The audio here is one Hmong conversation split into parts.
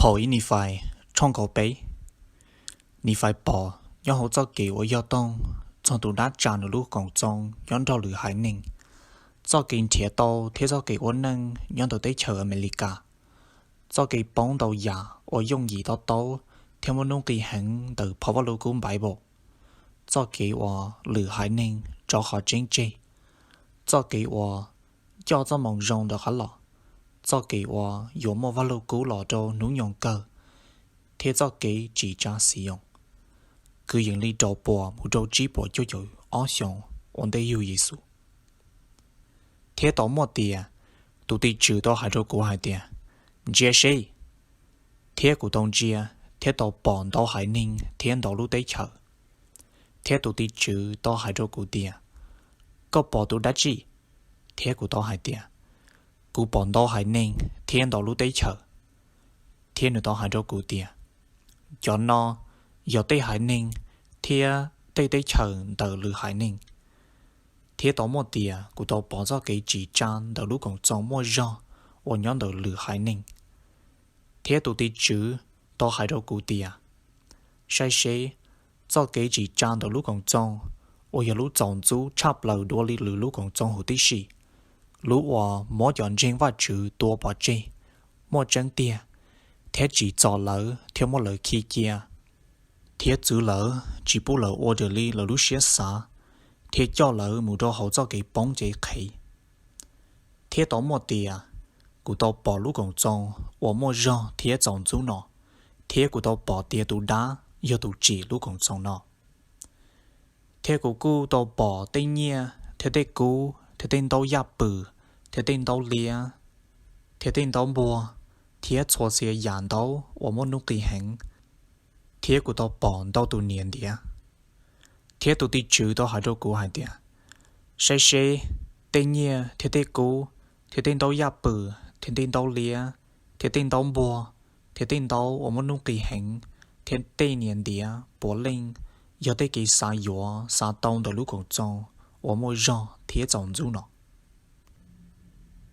Phau ib Nifais tshooj kaum peb. Nifais pom nyob hauv txoj kev uas yog toog txog tus dab tsa nws lub koom txoos nyob nrog lwm haiv neeg, txoj kev nrhiav tau thiab txoj kev ua neej nyob ntawm teb chaws Amelikas, txoj kev poob ntau yam uas yooj yim to taub thiab muaj nuj nqis heev ntawm phau Vaj Lug Kub Npaiv Npaum, txoj kev uas lwm haiv neeg tso qhov tseeb tseg, txoj kev uas coj txoj moo zoo rov qab los, txoj kev uas yuav muaj Vaj Lug Kub los rau hnub nyoog kawg, thiab txoj kev tsim tsa Xi-oos, kwv yees li rau puas mus rau tsib puas cuaj caum ob xyoos ua ntej yug Yexus. Thiab tau muaj tias tus tim tswv tau hais rau kuv hais tias, Ntsia seb! Thiab kuv tau ntsia, thiab tau pom ntau haiv neeg thiab ntau lub teb chaws. Thiab tus tim tswv tau hais rau kuv tias, Koj pom tus dab tsi? Thiab kuv tau hais tias, Kuv pom ntau haiv neeg thiab ntau lub teb chaws. Thiab nws tau hais rau kuv tias, Cov no yog tej haiv neeg thiab tej teb chaws ntawm lwm haiv neeg. Thiab tau muaj tias kuv tau pom txoj kev tsim tsa ntawm lub koom txoos muaj zog uas nyob ntawm lwm haiv neeg. Thiab tus tim tswv tau hais rau kuv tias, Saib seb, txoj kev tsim tsa ntawm lub koom txoos, uas yog lub txaus ntxub tshaj plaws dua li lwm lub koom txoos huv tib si, lub uas muab cov ntseeg Vajtswv tua pov tseg, muaj tseeb tiag, thiab tsim txom lawv thiab muab lawv khi cia, thiab txwv lawv tsis pub lawv ua raws li lawv lub siab xav, thiab coj lawv mus rau hauv txoj kev poob cev qhev. Thiab tau muaj tias kuv tau pom lub koom txoos uas muaj zog thiab txaus ntxub no, thiab kuv tau pom tias tus dab yog tus tsim lub koom txoos no. Thiab kuv kuj tau pom tej nyiaj thiab tej kub thiab tej ntaub yaj pwm thiab tej ntaub liab thiab tej ntaub npuag thiab txhua txhia yam ntaub uas muaj nuj nqis heev. Thiab kuv tau pom ntau tus niam ntiav. Thiab tus tim tswv tau hais rau kuv hais tias, Saib seb, tej nyiaj thiab tej kub thiab tej ntaub yaj pwm thiab tej ntaub liab thiab tej ntaub npuag thiab tej ntaub uas muaj nuj nqis heev thiab tej niam ntiav puav leej yog tej kev xav yuav xav tau ntawm lub koom txoos uas muaj zog thiab txaus ntxub no.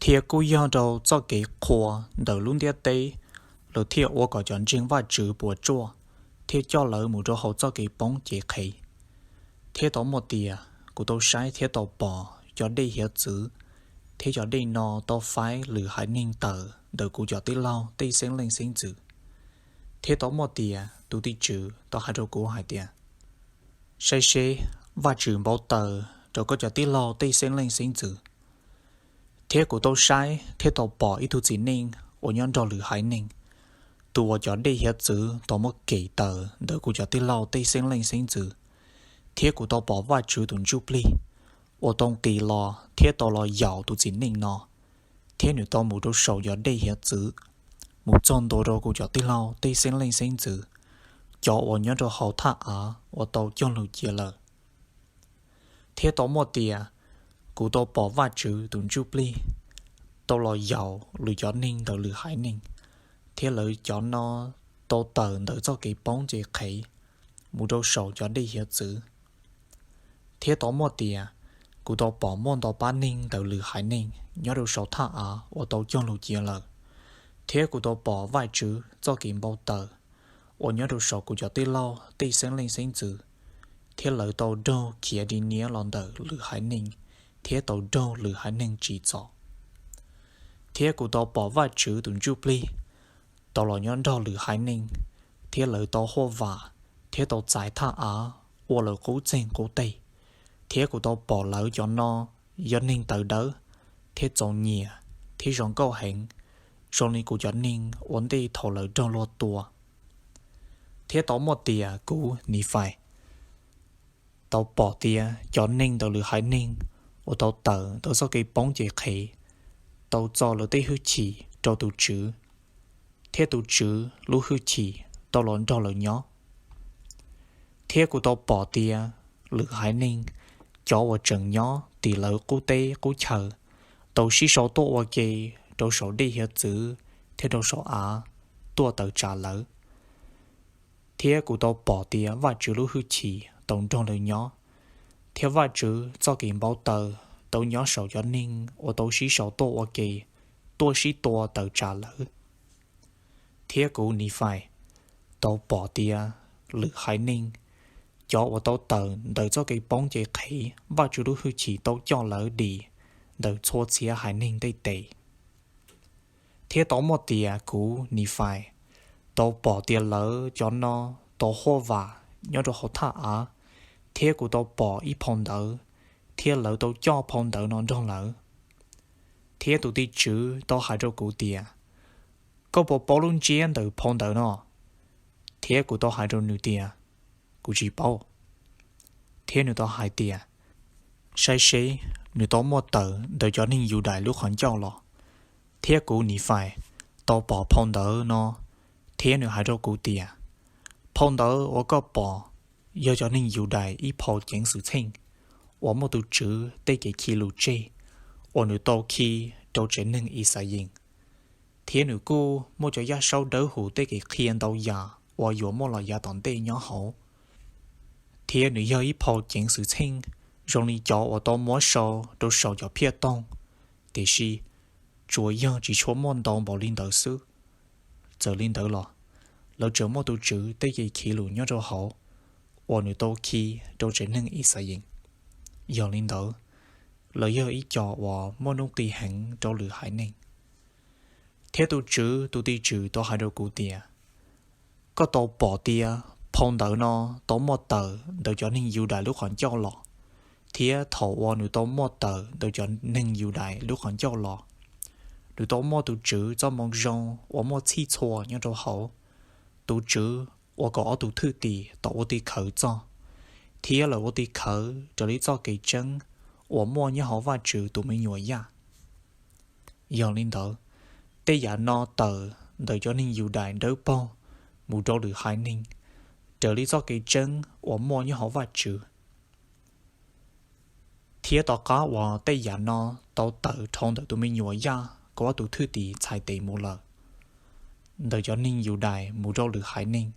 Thiab kuj yog rau txoj kev qhuas ntawm lub ntiaj teb, lawv thiaj ua kom cov ntseeg Vajtswv puas tsuaj, thiab coj lawv mus rau hauv txoj kev poob cev qhev. Thiab tau muaj tias kuv tau saib thiab tau pom cov dej hiav txwv, thiab cov dej no tau faib lwm haiv neeg tawm ntawm kuv cov tij laug tej xeeb leej xeeb ntxwv. Thiab tau muaj tias tus tim tswv tau hais rau kuv hais tias, Saib seb, Vajtswv npau taws rau koj cov tij laug tej xeeb leej xeeb ntxwv. Thiab kuv tau saib thiab tau pom ib tug txiv neej uas nyob nrog lwm haiv neeg, tus uas cov dej hiav txwv tau muab kem tawm ntawm kuv cov tij laug tej xeeb leej xeeb ntxwv. Thiab kuv tau pom Vajtswv tus Ntsuj Plig uas tau nqis los thiab tau los yaum tus txiv neej no, thiab nws tau mus rau saum cov dej hiav txwv, mus txog ntua rau kuv cov tij laug tej xeeb leej xeeb ntxwv, cov uas nyob rau hauv thaj av uas tau cog lus cia lawm. Thiab tau muaj tias kuv tau pom Vajtswv tus Ntsuj Plig tau los yaum lwm cov neeg ntawm lwm haiv neeg, thiab lawv cov no tau tawm ntawm txoj kev poob cev qhev mus rau saum cov dej hiav txwv. Thiab tau muaj tias kuv tau pom muaj ntau pab neeg ntawm lwm haiv neeg nyob rau saum thaj av uas tau cog lus cia lawm, thiab kuv tau pom Vajtswv txoj kev npau taws uas nyob rau saum kuv cov tij laug tej xeeb leej xeeb ntxwv, thiab lawv tau raug khiav ri niab los ntawm lwm haiv neeg, thiab tau raug lwm haiv neeg tsim txom. Thiab kuv tau pom Vajtswv tus Ntsuj Plig tau los nyob nrog lwm haiv neeg, thiab lawv tau huaj vam thiab tau txais thaj av ua lawv qub txeeg qub teg. Thiab kuv tau pom lawv cov no yog neeg tawv dawb thiab txaus nyiam thiab zoo nkauj heev, zoo li kuv cov neeg ua ntej thaum lawv raug luag tua. Thiab tau muaj tias kuv, Nifais, tau pom tias cov neeg ntawm lwm haiv neeg uas tau tawm ntawm txoj kev poob cev qhev tau txo lawv tej hwj chim rau tus Tswv, thiab tus Tswv lub hwj chim tau los nrog lawv nyob. Thiab kuv tau pom tias lwm haiv neeg, cov uas tseem nyob tim lawv qub teb qub chaw, tau sib sau tuaj ua ke rau saum dej hiav txwv thiab rau saum av tuaj tawm tsam lawv. Thiab kuv tau pom tias Vajtswv lub hwj chim tau nrog lawv nyob, thiab Vajtswv txoj kev npau taws tau nyob saum cov neeg uas tau sib sau tuaj ua ke, tuaj sib tua tawm tsam lawv. Thiab kuv, Nifais, tau pom tias lwm haiv neeg, cov uas tau tawm ntawm txoj kev poob cev qhev Vajtswv lub hwj chim tau coj lawv dim ntawm txhua txhia haiv neeg ntiaj teb. Thiab tau muaj tias kuv, Nifais, tau pom tias lawv cov no tau huaj vam nyob rau hauv thaj av, thiab kuv tau pom ib phau ntawv, thiab lawv tau coj phau ntawv no nrog lawv. Thiab tus tim tswv tau hais rau kuv tias, Koj puas paub lub ntsiab ntawm phau ntawv no? Thiab kuv tau hais rau nws tias, Kuv tsis paub. Thiab nws tau hais tias, Saib seb, nws tau muaj tawm ntawm cov neeg Yudais lub qhov ncauj los. Thiab kuv, Nifais, tau pom phau ntawv no, thiab nws hais rau kuv tias, Phau ntawv uas koj pom yog cov neeg Yudais ib phau ceev xwm txheej uas muaj tus Tswv tej kev khi lus tseg uas nws tau khi rau tsev neeg Ixayees. Thiab nws kuj muaj cov yaj saub dawb huv tej kev qhia ntau yam uas yuav muaj los yav tom ntej nyob hauv. Thiab nws yog ib phau ceev xwm txheej zoo li cov uas tau muab sau rau saum cov phiaj toog, tiam sis tsuas yog tsis tshua muaj ntau npaum li ntawd xwb. Txawm li ntawd los, lawv tseem muaj tus Tswv tej kev khi lus nyob rau hauv uas nws tau khi rau tsev neeg Ixayees. Yog li ntawd, lawv yog ib co uas muaj nuj nqis heev rau lwm haiv neeg. Thiab tus Tswv tus tim tswv tau hais rau kuv tias, Koj tau pom tias phau ntawv no tau muaj tawm ntawm cov neeg Yudais lub qhov ncauj los, thiab thaum uas nws tau muaj tawm ntawm cov neeg Yudais lub qhov ncauj los, nws tau muaj tus Tswv txoj moo zoo uas muaj txhij txhua nyob rau hauv. Tus Tswv ua kom ob tug thwj tim tau ua tim khawv txog, thiab lawv ua tim khawv raws li txoj kev tseeb uas muaj nyob hauv Vajtswv tus me nyuam Yaj. Yog li ntawd, tej yam no tawm ntawm cov neeg Yudais dawb paug mus rau lwm haiv neeg, raws li txoj kev tseeb uas muaj nyob hauv Vajtswv. Thiab tom qab uas tej yam no tau tawm dhau ntawm tus me nyuam Yaj kaum ob tug thwj tim txhais tes mus lawm, ntawm cov neeg Yudais mus rau lwm haiv neeg,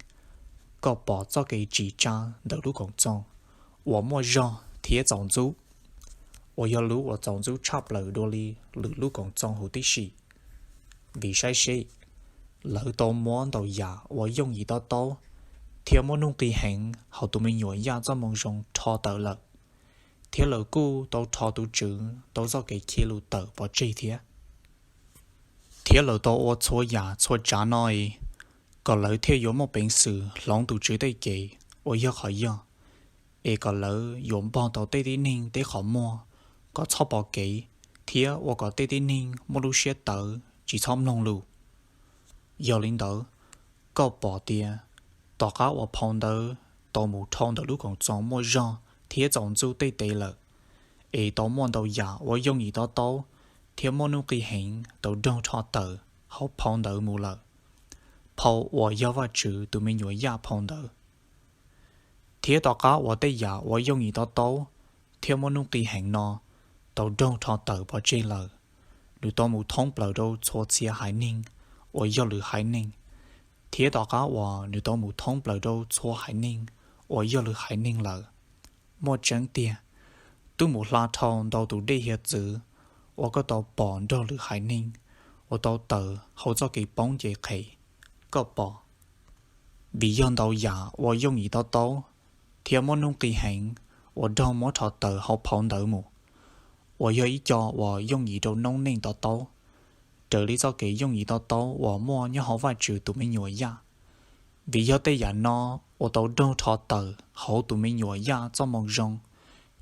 koj pom txoj kev tsim tsa ntawm lub Koom Txoos uas muaj zog thiab txaus ntxub, uas yog lub uas txaus ntxub tshaj plaws dua li lwm lub koom txoos huv tib si. Vim saib seb, lawv tau muab ntau yam uas yooj yim to taub thiab muaj nuj nqis heev hauv tus me nyuam Yaj txoj moo zoo rho tawm lawm, thiab lawv kuj tau rho tus Tswv tau txoj kev khi lus tawm pov tseg thiab. Thiab lawv tau ua txhua yam txhua tsav no kom lawv thiaj yuav muaj peev xwm hloov tus Tswv tej kev uas yog qhov yog, es kom lawv yuav npog tau tej tib neeg tej qhov muag kom txhob pom kev, thiab ua kom tej tib neeg muaj lub siab tawv tsis txhob mloog lus. Yog li ntawd, koj pom tias tom qab uas phau ntawv tau mus dhau ntawm lub Koom Txoos muaj zog thiab txaus ntxub tej tev lawm, es tau muaj ntau yam uas yooj yim to taub thiab muaj nuj nqis heev tau raug rho tawm hauv phau ntawv mus lawm, phau uas yog Vajtswv tus me nyuam Yaj phau ntawv. Thiab tom qab uas tej yam uas yooj yim to taub thiab muaj nuj nqis heev no tau raug rho tawm pov tseg lawm, nws tau mus thoob plaws rau txhua txhia haiv neeg uas yog lwm haiv neeg. Thiab tom qab uas nws tau mus thoob plaws rau txhua haiv neeg uas yog lwm haiv neeg lawm, muaj tseeb tiag, twb mus hla dhau ntau tus dej hiav txwv uas koj tau pom nrog lwm haiv neeg uas tau tawm hauv txoj kev poob cev qhev, koj pom. Vim yog ntau yam uas yooj yim to taub thiab muaj nuj nqis heev uas raug muab rho tawm hauv phau ntawv mus, uas yog ib co uas yooj yim rau noob neej to taub, raws li txoj kev yooj yim to taub uas muaj nyob hauv Vajtswv tus me nyuam Yaj. Vim yog tej yam no uas tau raug rho tawm hauv tus me nyuam Yaj txoj moo zoo,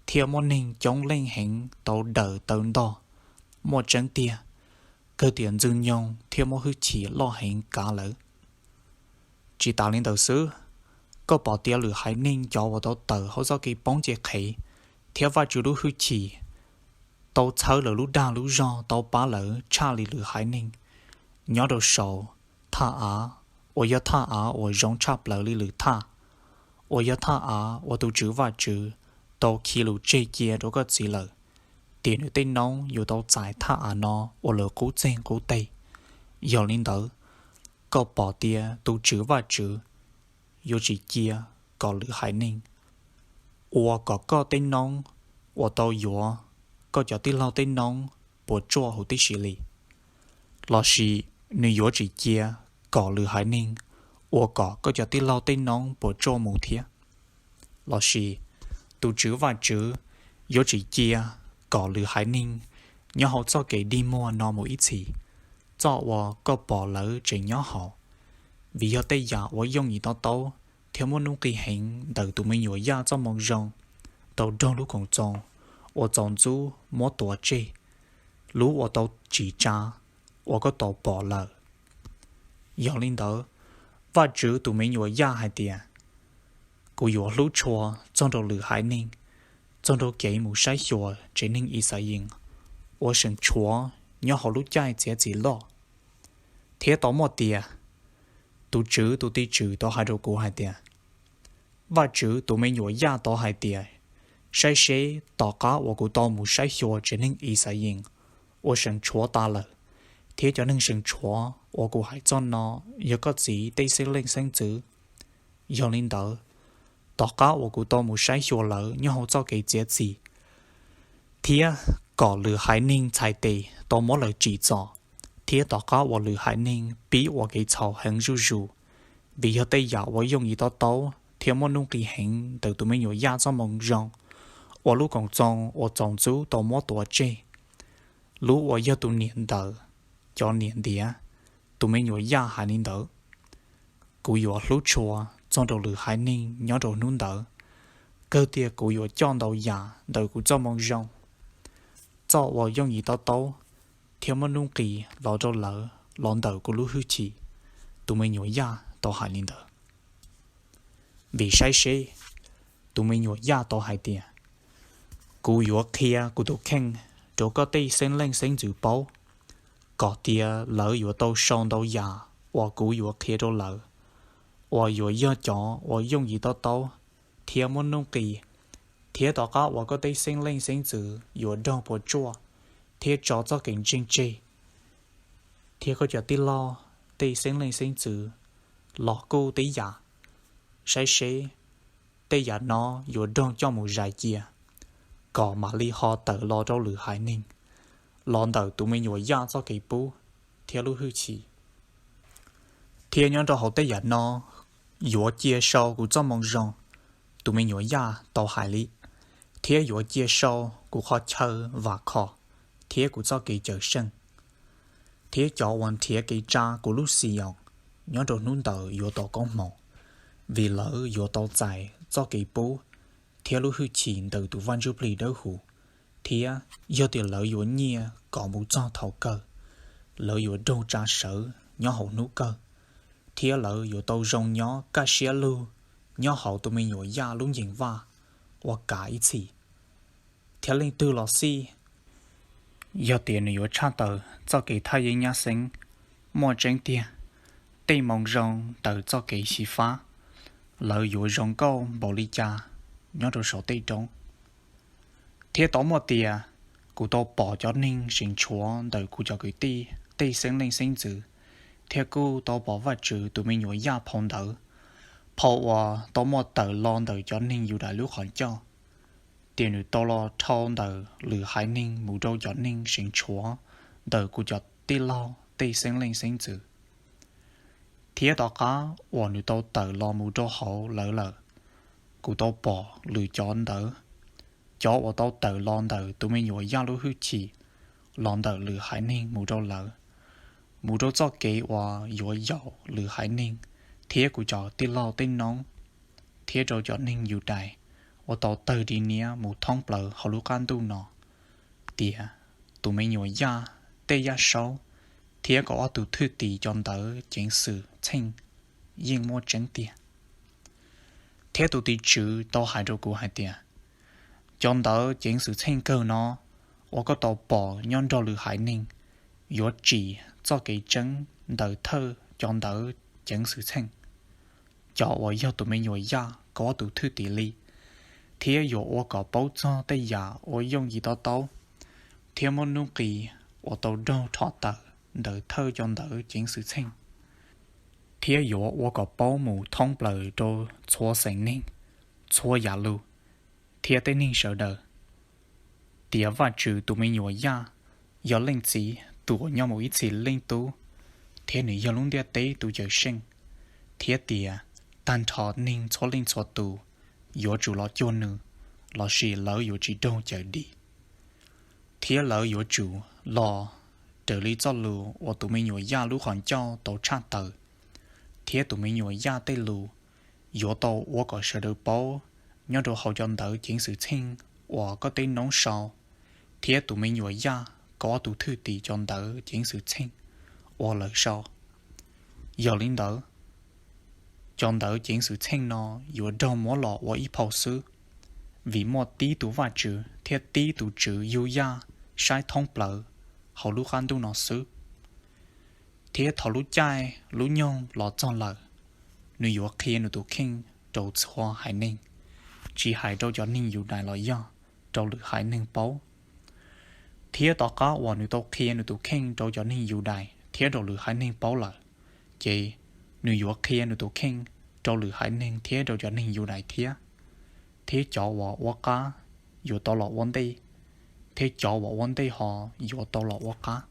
thiaj muaj neeg coob leej heev tau dawm taw ntog. Muaj tseeb tiag, kawg tias Ntxwg nyoog thiaj muaj hwj chim loj heev kav lawv. Tsis tas li ntawd xwb, koj pom tias lwm haiv neeg cov uas tau tawm hauv txoj kev poob cev qhev thiab Vajtswv lub hwj chim tau txhawb lawv lub dag lub zog tau pab lawv tshaj li lwm haiv neeg, nyob rau saum thaj av uas yog thaj av uas zoo tshaj plaws li lwm thaj, uas yog thaj av uas tus Tswv Vajtswv tau khi lus tseg cia rau koj txiv lawm, tias nws tej noob yuav tau txais thaj av no ua lawv qub txeeg qub teg. Yog li ntawd, koj pom tias tus Tswv Vajtswv yuav tsis cia kom lwm haiv neeg ua kom koj tej noob uas tau yuav koj cov tij laug tej noob puas tsuaj huv tib si li, lossis nws yuav tsis cia kom lwm haiv neeg ua kom koj cov tij laug tej noob puas tsuaj mus thiab. Lossis tus Tswv Vajtswv yuav tsis cia kom lwm haiv neeg nyob hauv txoj kev dig muag no mus ib txhis, txoj uas koj pom lawv tseem nyob hauv. Vim yog tej yam uas yooj yim to taub thiab muaj nuj nqis heev ntawm tus me nyuam Yaj txoj moo zoo tau raug lub Koom Txoos uas txaus ntxub muab tuav tseg, lub uas tau tsim tsa uas koj tau pom lawm. Yog li ntawd, Vajtswv tus me nyuam Yaj hais tias, kuv yuav hlub tshua txog rau lwm haiv neeg, txog rau kev mus saib xyuas tsev neeg Ixayees uas seem tshuav nyob hauv lub caij txiav txim loj. Thiab tau muaj tias, tus Tswv tus Tij Tswv tau hais rau kuv hais tias, Vajtswv tus me nyuam Yaj tau hais tias, saib seb, tom qab uas kuv tau mus saib xyuas tsev neeg Ixayees uas seem tshuav tas lawm, thiab cov neeg seem tshuav uas kuv hais txog no yog koj txiv tej xeeb leej xeeb ntxwv. Yog li ntawd, tom qab uas kuv tau mus saib xyuas lawv nyob hauv txoj kev txiav txim, thiab kom lwm haiv neeg txhais tes tau muab lawv tsim txom, thiab tom qab uas lwm haiv neeg pib ua kev txhaum heev zuj zus, vim yog tej yam uas yooj yim to taub thiab muaj nuj nqis heev ntawm tus me nyuam Yaj txoj moo zoo uas lub Koom Txoos uas txaus ntxub tau muab tuav tseg, lub uas yog tus niam ntawm cov niam ntiav, tus me nyuam Yaj hais li ntawd, kuv yuav hlub tshua txog rau lwm haiv neeg nyob rau hnub ntawd, kawg tias kuv yuav coj ntau yam ntawm kuv txoj moo zoo, txoj uas yooj yim to taub thiab muaj nuj nqis los rau lawv los ntawm kuv lub hwj chim. Tus me nyuam Yaj tau hais li ntawd. Vim saib seb, tus me nyuam Yaj tau hais tias, kuv yuav qhia kuv tus kheej rau koj tej xeeb leej xeeb ntxwv paub, kom tias lawv yuav tau sau ntau yam uas kuv yuav qhia rau lawv, uas yuav yog cov uas yooj yim to taub thiab muaj nuj nqis, thiab tom qab uas koj tej xeeb leej xeeb ntxwv yuav raug puas tsuaj thiab tso txoj kev ntseeg tseg, thiab koj cov tij laug tej xeeb leej xeeb ntxwv los kuj tib yam. Saib seb, tej yam no yuav raug coj mus zais cia, kom mam li ho tawm los rau lwm haiv neeg los ntawm tus me nyuam Yaj txoj kev pub thiab lub hwj chim. Thiab nyob rau hauv tej yam no yuav cia sau kuv txoj moo zoo, tus me nyuam Yaj tau hais li, thiab yuav cia sau kuv qhov chaw vam khom thiab kuv txoj kev cawm seej. Thiab cov uas nrhiav kev tsa kuv lub Xi-oos nyob rau hnub ntawd yuav tau koob hmoov, vim lawv yuav tau txais txoj kev pub thiab lub hwj chim ntawm tus Vaj Ntsuj Plig Dawb Huv, thiab yog tias lawv yuav nyiaj kom mus txog thaum kawg, lawv yuav raug tsa sawv nyob hauv hnub kawg, thiab lawv yuav tau zoo nyob kaj siab lug nyob hauv tus me nyuam Yaj lub nceeg vaj uas kav ib txhis. Thiab leej twg los xij, yog tias nws yuav tshaj tawm txoj kev thaj yeeb nyab xeeb, muaj tseeb tiag, tej moo zoo ntawm txoj kev xyiv fab, lawv yuav zoo nkauj npaum li cas nyob rau saum tej roob. Thiab tau muaj tias, kuv tau pom cov neeg seem tshuav ntawm kuv cov kwv tij tej xeeb leej xeeb ntxwv, thiab kuj tau pom Vajtswv tus me nyuam Yaj phau ntawv, phau uas tau muaj tawm los ntawm cov neeg Yudas lub qhov ncauj, tias nws tau los dhau ntawm lwm haiv neeg mus rau cov neeg seem tshuav ntawm kuv cov tij laug tej xeeb leej xeeb ntxwv. Thiab tom qab uas nws tau tawm los mus rau hauv lawv lawm, kuv tau pom lwm cov ntawv, cov uas tau tawm los ntawm tus me nyuam Yaj lub hwj chim los ntawm lwm haiv neeg mus rau lawv, mus rau txoj kev uas yuav yaum lwm haiv neeg thiab kuv cov tij laug tej noob, thiab rau cov neeg Yudais uas tau tawg ri niab mus thoob plaws hauv lub qab ntuj no, tias tus me nyuam Yaj tej yaj saub thiab kaum ob tug thwj tim cov ntawv ceev xwm txheej yeej muaj tseeb tiag. Thiab tus tim tswv tau hais rau kuv hais tias, cov ntawv ceev xwm txheej kawg no uas koj tau pom nyob nrog lwm haiv neeg yuav tsim txoj kev tseeb ntawm thawj cov ntawv ceev xwm txheej, cov uas yog tus me nyuam Yaj kaum ob tug thwj tim li, thiab yuav ua kom paub txog tej yam uas yooj yim to taub thiab muaj nuj nqis uas tau raug rho tawm ntawm thawj cov ntawv ceev xwm txheej, thiab yuav ua kom paub mus thoob plaws rau txhua xeem neeg, txhua yam lus, thiab tej neeg sawv daws, tias Vajtswv tus me nyuam Yaj yog Leej Txiv tus uas nyob mus ib txhis Leej Tub, thiab nws yog lub ntiaj teb tus Cawmseej, thiab tias tag nrho neeg txhua leej txhua tus yuav tsum los cuag nws, lossis lawv yuav tsis raug cawm dim. Thiab lawv yuav tsum los raws li txoj lus uas tus me nyuam Yaj lub qhov ncauj tau tshaj tawm, thiab tus me nyuam Yaj tej lus yuav tau ua kom sawv daws paub nyob rau hauv cov ntawv ceev xwm txheej uas koj teb noob sau, thiab tus me nyuam Yaj kob tus thwj tim cov ntawv ceev xwm txheej uas lawv sau. Yog li ntawd, cov ntawv ceev xwm txheej no yuav raug muab los ua ib phau xwb, vim muaj tib tus Vajtswv thiab tib tus Tswv yug Yaj saib thoob plaws hauv lub qab ntuj no xwb. Thiab thaum lub caij lub nyoog los txog lawm, nws yuav qhia nws tus kheej rau txhua haiv neeg, tsis hais rau cov neeg Yudais los yog rau lwm haiv neeg paub. Thiab tom qab uas nws tau qhia nws tus kheej rau cov neeg Yudais thiab rau lwm haiv neeg paub lawm, ces nws yuav qhia nws tus kheej rau lwm haiv neeg thiab rau cov neeg Yudais thiab. Thiab cov uas ua qab yuav tau los ua ntej, thiab cov uas ua ntej ho yuav tau los ua qab.